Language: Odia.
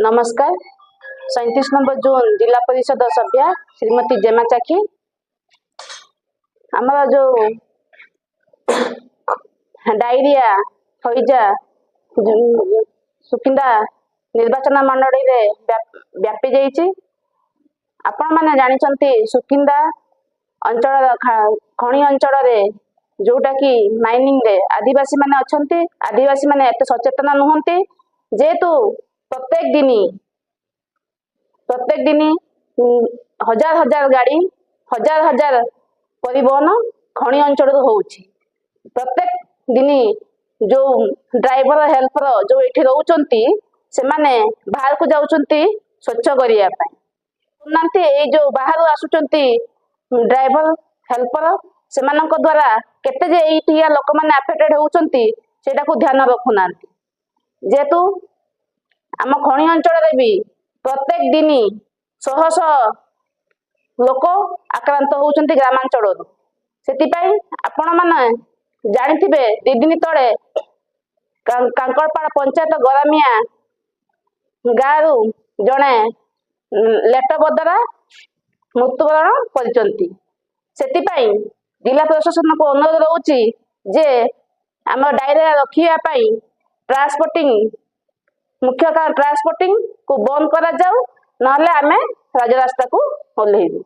ନମସ୍କାର। 37 ନମ୍ବର ଜୋନ୍ ଜିଲ୍ଲା ପରିଷଦ ସଭ୍ୟା ଶ୍ରୀମତୀ ଜେମା ଚାଖି। ଆମର ଯୋଉ ଡାଇରିଆ, ହଇଜା ସୁକିନ୍ଦା ନିର୍ବାଚନ ମଣ୍ଡଳୀରେ ବ୍ୟାପି ଯାଇଛି। ଆପଣମାନେ ଜାଣିଛନ୍ତି, ସୁକିନ୍ଦା ଅଞ୍ଚଳର ଖଣି ଅଞ୍ଚଳରେ, ଯୋଉଟାକି ମାଇନିଂରେ ଆଦିବାସୀ ମାନେ ଅଛନ୍ତି, ଆଦିବାସୀ ମାନେ ଏତେ ସଚେତନ ନୁହନ୍ତି। ଯେହେତୁ ପ୍ରତ୍ୟେକ ଦିନ ହଜାର ହଜାର ଗାଡି, ହଜାର ହଜାର ପରିବହନ ଖଣି ଅଞ୍ଚଳରୁ ହଉଛି। ପ୍ରତ୍ୟେକ ଦିନ ଯୋଉ ଡ୍ରାଇଭର, ହେଲ୍ପର ଯୋଉ ଏଠି ରହୁଛନ୍ତି, ସେମାନେ ବାହାରକୁ ଯାଉଛନ୍ତି ସ୍ୱଚ୍ଛ କରିବା ପାଇଁ ଶୁଣୁନାହାନ୍ତି। ଏଇ ଯୋଉ ବାହାରୁ ଆସୁଛନ୍ତି ଡ୍ରାଇଭର, ହେଲ୍ପର, ସେମାନଙ୍କ ଦ୍ଵାରା କେତେ ଯେ ଏଇଠିକା ଲୋକମାନେ ଆଫେକ୍ଟେଡ ହଉଛନ୍ତି, ସେଇଟାକୁ ଧ୍ୟାନ ରଖୁନାହାନ୍ତି। ଯେହେତୁ ଆମ ଖଣି ଅଞ୍ଚଳରେ ବି ପ୍ରତ୍ୟେକ ଦିନ ଶହ ଶହ ଲୋକ ଆକ୍ରାନ୍ତ ହଉଛନ୍ତି ଗ୍ରାମାଞ୍ଚଳରୁ। ସେଥିପାଇଁ ଆପଣମାନେ ଜାଣିଥିବେ, 2 ଦିନ ତଳେ କାଙ୍କଡ଼ପାଳ ପଞ୍ଚାୟତ ଗରାମିଆ ଗାଁରୁ ଜଣେ ଲେଟ ବଦରା ମୃତ୍ୟୁବରଣ କରିଛନ୍ତି। ସେଥିପାଇଁ ଜିଲ୍ଲା ପ୍ରଶାସନକୁ ଅନୁରୋଧ ରହୁଛି ଯେ ଆମ ଡାଇରିଆ ରୋକିବା ପାଇଁ ଟ୍ରାନ୍ସପୋର୍ଟିଂ, ମୁଖ୍ୟ ଟ୍ରାନ୍ସପୋର୍ଟିଂ କୁ ବନ୍ଦ କରାଯାଉ, ନହେଲେ ଆମେ ରାଜରାସ୍ତାକୁ ଓହ୍ଲେଇବୁ।